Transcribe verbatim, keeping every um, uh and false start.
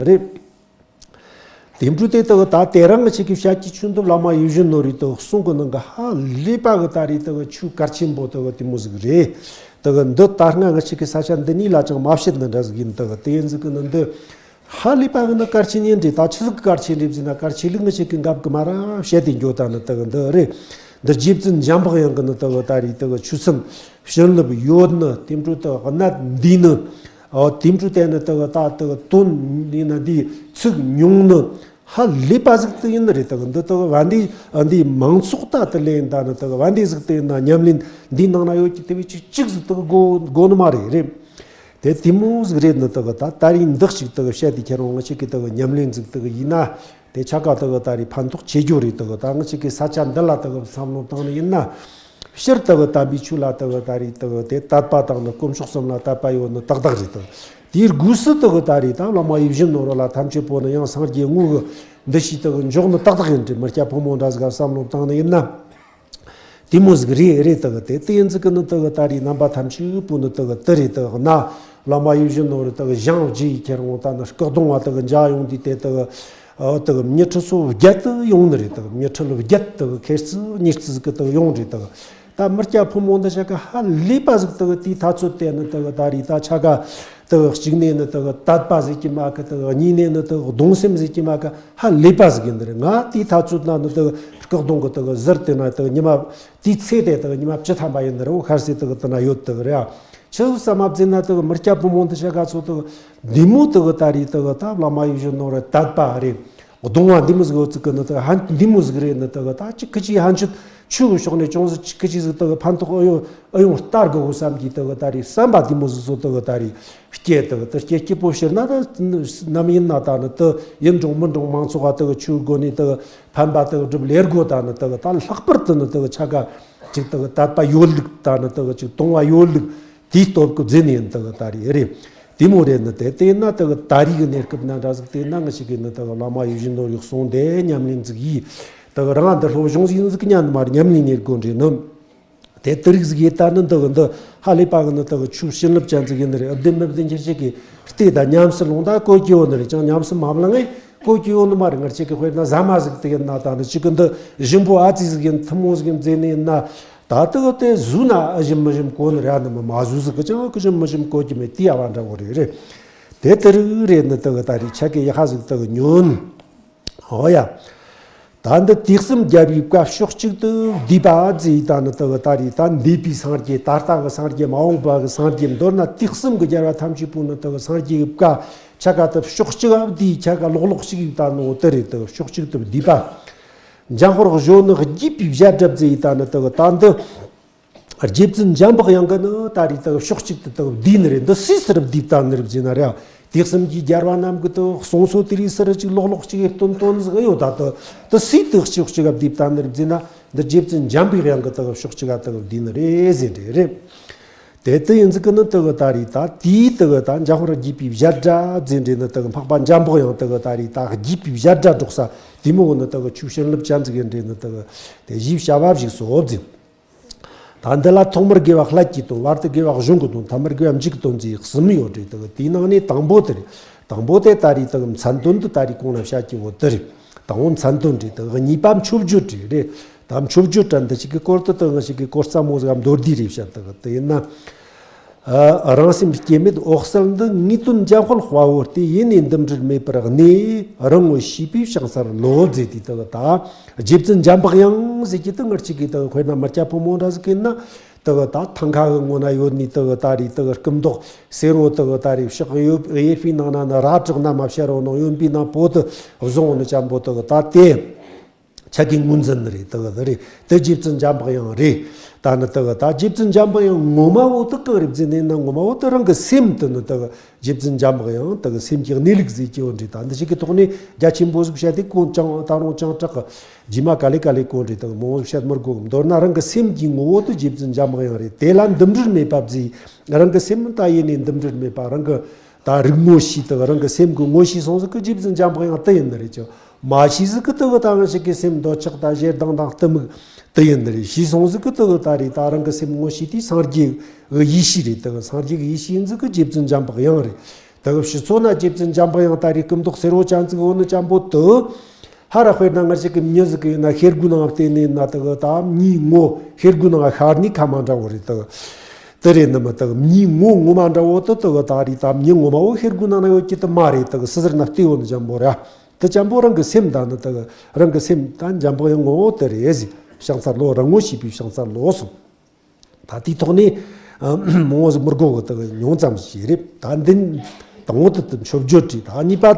རེད། དེ་འཕྲོས་དེ་དག་ད་དེ་རིང་ང་ཅག་གི་བཤད་ཀྱི་ཆོས་འདི་བླ་མ་ཡིད་བཞིན་ནོར་བུའི་དག་གསུང་གི་ནང་གི་ཧ་ལས་པ་གི་ད་རེད་དག་ཆོས་གལ་ཆེན་པོ་དག་དེ་མོ་ཟིག་རེད། དག་འདི་ད་སྔ་ང་ཅག་གི་ས་ཆ་འདི་ནས་ལ་ཅང་མ་བཤད་ནི་འདྲ་ཟིག་ཡིན། དག་དེ་ཡིན་ཟིག་གི་ནི་འདི་ཧ་ལས་པ་གི་ནི་གལ་ཆེན་ཡིན་རེད། ད་ཆི་ཟིག་གི་གལ་ཆེན་རེད་ཟེར་ན། གལ་ཆེ་ལུགས་ང་ཅག་གི་འགབ་གི་མ་ར་བཤད་དེ་འགྱོ་ད་ནི་དག་འདི་རེད། འདི་རྗེ་བཙུན་འཇམ་དཔལ་དབྱངས་གི་ནི་དག་ད་རེད་དག་ཆོས་སེམས་བྱིན་རླབས་ཡོད་ནི། དེ་འཕྲོས་དག་གནད་འདུས་ནི། ཨོ་དེ་འཕྲོས་དེ་ནི་དག་ད་དག་དོན་ནི་ན་འདི་ཚིག་ཉུང་ནི་ཧ་ལས་པ་ཟིག་དེ་ཡིན་ནི་རེད། དག་འདི་དག་བན་དེ་འདི་མང་ཚོགས་ད་དེ་ལེན་ད་ནི་དག་བན་དེ་ཟིག་དེ་ཡིན་ན་ཉམས་ལེན་འདི་ནང་ན་ཡོད་ཀྱི་དེ་བས་ཅིག་ཅིག་ཟིག་དག་དགོ་དགོ་ནི་མ་རེད་རེད། དེ་དེ་མོ་ཟིག་རེད་ནི་དག་ད་ད་རེས་འདི་ཅིག་དག་བཤད་དེ་ཁྱེད་རང་ང་ཅག་གི་དག་ཉམས་ལེན་ཟིག་དག་ཡིན་ན། དེ་ཆ་ག་དག་ད་རེས་ཕན་ཐོགས་ཆེ་རྒྱུ་རེད། དག་ད་ང་ཅག་གི་ས་ཆ་འདི་ལ་དག་བསམ་བློ་བཏང་ནི་ཡིན་ན། སྤྱིར་དག་དམ་པའི་ཆོས་ལ་དག་ད་རེས་དག་དེ་དད་པ་དང་ནི་དཀོན་མཆོག་གསུམ་ལ་དད་པ་ཡོད་ནི་ཏག་ཏག་རེད། དག་དེའི་སྒོས་སུ་དག་ད་རེས་ད་བླ་མ་ཡིད་བཞིན་ནོར་བུ་ལ་ཐམས་ཅད་པོ་ནི་ཡང་སངས་རྒྱས་དངོས་ཀྱི་འདུ་ཤེས་དག་འཇོག་ནི་ཏག་ཏག་ཡིན་རེད། མི་སྐྱ་ཕོ་མོ་འདྲ་ཟིག་ག་བསམ་བློ་བཏང་ནི་ཡིན་ན། དེ་མོ་ཟིག་རེད་རེད། དག་དེ་དེ་ཡིན་ཟིག་གི་ནི་དག་ད་རེས་རྣམ་པ་ཐམས་ཅད་པོ་ནི་དག་དེ་རེད། དག་ན་བླ་མ་ཡིད་བཞིན་ནོར་བུ་དག་ཞང་བརྒྱུད་ཡིག་ཁྱེར་འོང་ད་ནི་སྐུ་གདུང་བ་དག་འཇའ་ཡོང་དུས་དེ་དག་ཨ་དག་མྱི་ཁྲི་ཚོ་བརྒྱད་དུ་ཡོང་ནི་རེད། དག་མྱི་ཁྲི་ལོ་བརྒྱད་དག་ཁེར་རྩི་ཉེར་རྩི་ཟིག་གི་དག་ཡོང་རེད། དག་ད་མི་སྐྱ་ཕོ་མོ་འདི་ཆ་ག་ཧ་ལས་པ་ཟིག་དག་དེའི་ཐ་ཚོད་དེ་ནི་དག་ད་རེས་ད་ཆ་ག་དག་གཅིག་ནས་ནི་དག་དད་པ་ཟིག་གི་མ་གི། དག་གཉིས་ནས་ནི་དག་གདུང་སེམས་ཟིག་གི་མ་གི་ཧ་ལས་པ་ཟིག་ཡིན་ནི་རེད། ང་དེའི་ཐ་ཚོད་ན་ནི་དག་སྐུ་གདུང་གི་དག་ཟུར་དེ་ན་དག་ཉི་མ་དེའི་ཚེ་དེ་དག་ཉི་མ་བཅུ་ཐམ་པ་ཡིན་ནི་རེད། འོ་ཁར་སེ་དག་དེ་ན་ཡོད་དག་རེད། ཨ་ཆི་ཟིག་བསམ་མ་བརྩིས་ན་དག་མི་སྐྱ་ཕོ་མོ་འདི་ཆ་ག་ཚོ་དག་འདི་མོ་དག་ད་རེས་དག་ད་བླ་མ་ཡིད་བཞིན་ནོར་བུ་དད་པ་རེད། གདུང་བ་འདི་མོ་ཟིག་ཡོད་ཚིག་གི་ནི་དག་ཧ་འདི་མོ་ཟིག་རེད། ནི་དག་ད་ཅི་ཁི་ཅི་ཧན་ཆུད་ཆོས་གི་ཕྱོགས་ནས་ཅུང་ཟིག་ཅི་ཁི་ཅི་ཟིག་དག་ཕན་ཐོགས་ཨེ་ཡོང་ཨེ་ཡོང་ལྟ་དགོས་གོ་བསམ་གྱི་དག་ད་རེས་བསམ་པ་འདི་མོ་ཟིག་བཟོ་དག་ད་རེས་སྐྱེ་དག་དེ་སྐྱེ་སྐྱེ་པོ་ཕྱིར་ན་ད་ནམ་ཡིན་ན་ད་ནི་དེ་ཡིན་རུང་མིན་རུང་མང་ཚོགས་ཀ་དག་ཆོས་སྒོ་ནས་དག་ཕན་པ་དག་སྒྲུབ་ལས་དགོས། ད་ནི་དག་ད་ལྷག་པར་དུ་ནི་དག་ཆ་ག་ཅིག་དག་དད་པ་ཡོད་ལུགས། ད་ནི་དག་ཅིག་གདུང་བ་ཡོད་ལུགས། དེའི་སྟོབས་ཀྱིས་རྫུན་ཡིན་དག་ད་རེས་རེད། དེ་མོ་རེད། ནི་དེ་དེ་ན་དག་ད་རེས་ཀྱི་གནས་སྐབས་ན་འདྲ་ཟིག་དེ་ན་ང་ཞིག་གིས་ནི་དག་བླ་མ་ཡིད་བཞིན་ནོར་བུའི་གསུང་དེ་ཉམས་ལེན་ཟིག་ཡིས། དག་རང་འདི་སློབ་སྦྱོང་ཟིག་ཟིག་ཉན་མར་ཉམས་ལེན་གཉེར་དགོས་འདྲེ་ནི། དེ་དེ་རིགས་ཟིག་ཡིན་ད་ནི་འདི་གི་འདི་ཧ་ལས་པ་གི་ནི་དག་ཆོས་བྱིན་རླབས་ཅན་ཟིག་ཡིན་ནི་རེད། ཨ་བདེན་མི་བདེན་ཁྱེར་ཅིག་གིས་བལྟས་ད་ཉམས་སུ་ལོངས་ད་གོ་གི་ཡོད་ནི་རེད། ཅང་ཉམས་སུ་མ་བླངས་ངས་གོ་གི་ཡོད་ནི་མ་རེད། ང་ཅིག་གི་དཔེར་ན་ཟ་མ་ཟིག་དེ་ཡིན་ན་ད་ནི་ཅིག་གི་འདི་ཞིམ་པོ་ཨ་ཙི་ཟིག་ཡིན་ཐུན་མོང་ཟིག་ཡིན་ཟེར་ནི་ཡིན་ན། ད་ལྟ་གི་དེ་བཟོས་ན་ཨ་ཞིམ་མི་ཞིམ་གོ་ནི་རེད། ཨ་ནི་མ་མ་བཟོས་ཟིག་གི་ཅང་གི་ཞིམ་མི་ཞིམ་གོ་གི་མེད། དེ་ཡ་བ་འདྲ་བོ་རེད་རེད། དེ་དེ་རིགས་རེད། ནི་དག་ད་རེས་ཆ་གི་ཡ་ཧ་ཟིག་དག་ཉོན། ཨོ་ཡ། ད་འདི་དུས་གསུམ་རྒྱལ་བའི་བཀའ་ཕྱོགས་གཅིག་ཏུ་བསྡུས་པ་ཟེར། ད་ནི་དག་ད་རེས་ད་འདས་པའི་སངས་རྒྱས། ད་ལྟ་གི་སངས་རྒྱས། མ་འོངས་པ་གི་སངས་རྒྱས། མདོར་ན་དུས་གསུམ་གི་རྒྱལ་བ་ཐམས་ཅད་པོ་ནི་དག་སངས་རྒྱས་ཀྱི་བཀའ་ཆ་ག་དག་ཕྱོགས་གཅིག་ཨ་བསྡུས། ཆ་ག་ལོག་ལོག་གཅིག་ཡིན་ད་ནོ་དེ་རེད། དག་ཕྱོགས་གཅིག་ཏུ་བསྡུས་པ། འཇམ་དཔལ་གཞོན་ནུ་བརྒྱུད་པའི་བཞད་སྒྲ་ཟེར། ད་ནི་དག་ད་འདི། རྗེ་བཙུན་འཇམ་དཔལ་དབྱངས་ཀྱི་ནི་ད་རེས་དག་ཕྱོགས་གཅིག་ཏུ་དག་བསྡུས་ནི་རེད། འདི་སུས་ཟུར་བསྡུས་བཏང་ནི་རེད་ཟེར་ན་རེད། དུས་གསུམ་གྱི་རྒྱལ་བ་རྣམས་ཀྱི་དག་གསུང་སོ་དེ་རིགས་ཟུར་གཅིག་ལོག་ལོག་གཅིག་ཡེ་སྟོན་སྟོན་ཟིག་ཡོད། ད་དག་དེ་སུས་དག་ཕྱོགས་གཅིག་བསྡུས་བཏང་ནི་རེད་ཟེར་ན། འདི་རྗེ་བཙུན་འཇམ་པའི་དབྱངས་ཀྱི་དག་ཕྱོགས་གཅིག་ག་དག་བསྡུས་ནི་རེད་ཟེར་འདྲ་རེད། དེ་དེ་ཡིན་ཟིག་གི་ནི་དག་ད་རེས་ད་དེའི་དག་ད་འཇམ་དཔལ་བརྒྱུད་པའི་བཞད་སྒྲ་ཟེར་འདྲ་ནི་དག་འཕགས་པ་འཇམ་དཔལ་དབྱངས་དག་ད་རེས་ད་བརྒྱུད་པའི་བཞད་སྒྲ་སྒྲོག་ས་དེ་མོ་གི་ནི་དག་ཆོས་བྱིན་རླབས་ཅན་ཟིག་ཡིན་འདྲ་ནི་དག་དེ་ཞེས་བྱ་བ་ཞིག་སོ་ཟེར། ད་འདི་ལ་ཐོག་མར་དགེ་བ་ཀླད་ཀྱིས་སྟོན། བར་དུ་དགེ་བ་གཞུང་གིས་སྟོན། ཐ་མར་དགེ་བ་མཇུག་གིས་སྟོན་ཟེར་གསུམ་ཡོད་རེད། དག་དེའི་ནང་ནས་དང་པོ་དེ་རེད། དང་པོ་དེ་ད་རེས་དག་མཚན་དོན་དུ་ད་རེས་གོང་ན་བཤད་ཀྱི་ཡོད་དེ་རེད། དང་པོ་མཚན་དོན་རེད། དག་གཉིས་པ་མཆོད་བརྗོད་རེད་རེད། ད་མཆོད་བརྗོད་དྲན་དུ་ཞིག་གི་སྐོར་དུ་དག་ཞིག་གི་སྐོར་རྩ་མོ་ཟིག་མདོར་བསྡུས་རེད་བཤད། དག་དེ་ཡིན་ན། ཨ། རང་སེམས་སྐྱེ་མེད་འོད་གསལ་འདི། ངེས་དོན་འཇམ་དཔལ་དཔའ་བོ་སྟེ། ཡེ་ནས་འདི་འདྲར་མེད་པར་གནས། རང་ངོ་ཤེས་པའི་ཕྱག་འཚལ་ལོ་ཟེར་དུས་དག་ད་རྗེ་བཙུན་འཇམ་དཔལ་དབྱངས་ཟེར་གྱི་དག་ང་ཅག་གི་དག་དཔེར་ན་མི་སྐྱ་ཕོ་མོ་འདྲ་ཟིག་གི་ན་དག་ད་ཐང་ཁ་གི་ངོ་ན་ཡོད་ནི་དག་ད་རེས་དག་སྐུ་མདོག་སེར་བོ་དག་ད་རེས་ཕྱག་གཡས་པའི་ནང་ན་ནི་ར་བྲག་ན་མ་བྱ་རོག་ནང་གཡོན་པའི་ནང་པོ་དུ་བཟུང་ནི་ཅན་པོ་དག་ད་དེ། ཆ་གི་ངོས་འཛིན་ནི་རེད། དག་དེ་རེད། དེ་རྗེ་བཙུན་འཇམ་དཔལ་དབྱངས་རེད། ད་ནི་དག་ད་རྗེ་བཙུན་འཇམ་དཔལ་དབྱངས་ངོ་མ་བོ་དེ་གང་རེད་ཟེར་ནས་ན། ངོ་མ་བོ་དེ་རང་གི་སེམས་དེ་ནི་དག་རྗེ་བཙུན་འཇམ་དཔལ་དབྱངས་དག་སེམས་ཀྱི་གནས་ལུགས་ཟེར་གྱི་ཡོད་རེད། ད་འདི་ཞིག་གི་ཐོག་ནས་རྒྱ་ཆེན་པོ་ཟིག་བཤད་དེ་གོ་ཅང་ད་རུང་ཅང་དྲག་གི་རྗེས་མ་ག་ལེ་ག་ལེ་གོ་རེད། དག་མང་བོ་བཤད་མི་དགོས། མདོར་ན་རང་གི་སེམས་ཀྱི་ངོ་བོ་དེ་རྗེ་བཙུན་འཇམ་དཔལ་དབྱངས་རེད། དེ་ལ་འདི་འདྲར་མེད་པ་ཟེར། རང་གི་སེམས་ད་ཡེ་ནས་འདི་འདྲར་མེད་པ། རང་གི་ད་རིག་ངོ་ཤེས་དག་རང་གི་སེམས་ཀྱི་ངོ་ཤེས་སོང་ཟིག་གི་རྗེ་བཙུན་འཇམ་དཔལ་དབྱངས་དེ་ཡིན་ནི་རེད་ཀྱང་། མ་ཤེས་ཟིག་གི་དག་ད་ང་ཅག་གི་སེམས་འདོད་ཆགས་དང་ཞེ་སྡང་དང་གཏི་མུག་དེ་ཡིན་ནི་རེད། ཤེས་སོང་ཟིག་གི་དག་ད་རེད་ད་རང་གི་སེམས་ངོ་ཤེས་དེ་སངས་རྒྱས་ཀྱི་ཡེ་ཤེས་རེད། དག་སངས་རྒྱས་ཀྱི་ཡེ་ཤེས་ཡིན་ཟིག་གི་རྗེ་བཙུན་འཇམ་དཔལ་དབྱངས་རེད། དེ་གི་ཕྱི་ཚོ་ན་ཇེ་བཙུན་འཇམ་པོ་ཡང་ད་རེས་སྐུ་མདོག་སེར་བོ་ཅན་ཟིག་འོ་ནི་ཅན་པོ་དེ། ཧ་ར་དཔེར་ན་ང་ཞིག་གི་མྱི་ཟིག་གི་ཡིན་ན་ཤེལ་སྒོའི་ནང་བལྟས་ནས་ན་དེ་གི་ད་མྱིའི་ངོ་ཤེལ་སྒོའི་ནང་ཤར་ནི་ཁ་མ་འདྲ་བོ་རེད་དེ། དེ་རེད་ནི་མི་དེ་གི་མྱིའི་ངོ་ངོ་མ་འདྲ་བོ་དེ་དེ་གི་ད་རེས་ད་མྱི་ངོ་མ་བོ་ཤེལ་སྒོའི་ནང་ན་ཡོད་ཀྱི་དེ་མ་རེད། དེ་གི་སི་ཟེར་ན་ལྟོས་འོ་ནི་ཅན་པོ་རེད། དེ་ཅན་པོ་རང་གི་སེམས་ད་ནི་དེ་གི་རང་གི་སེམས་ད་འཇམ་པོ་ཡང་ངོ་བོ་དེ་རེད་ཟེར། བྱང་ཚར་ལོ་རང་ངོ་ཤེས་པའི་བྱང་ཚར་ལོ་སོང་། ད་དེའི་ཐོག་ནས་མང་བོ་ཟིག་མི་དགོས་གི་དེ་གི་ཉུང་ཙམ་ཞིག་རེད། ད་འདི་དང་པོ་དེ་དེ་མཆོད་བརྗོད་བྲིས། ད་གཉིས་པ་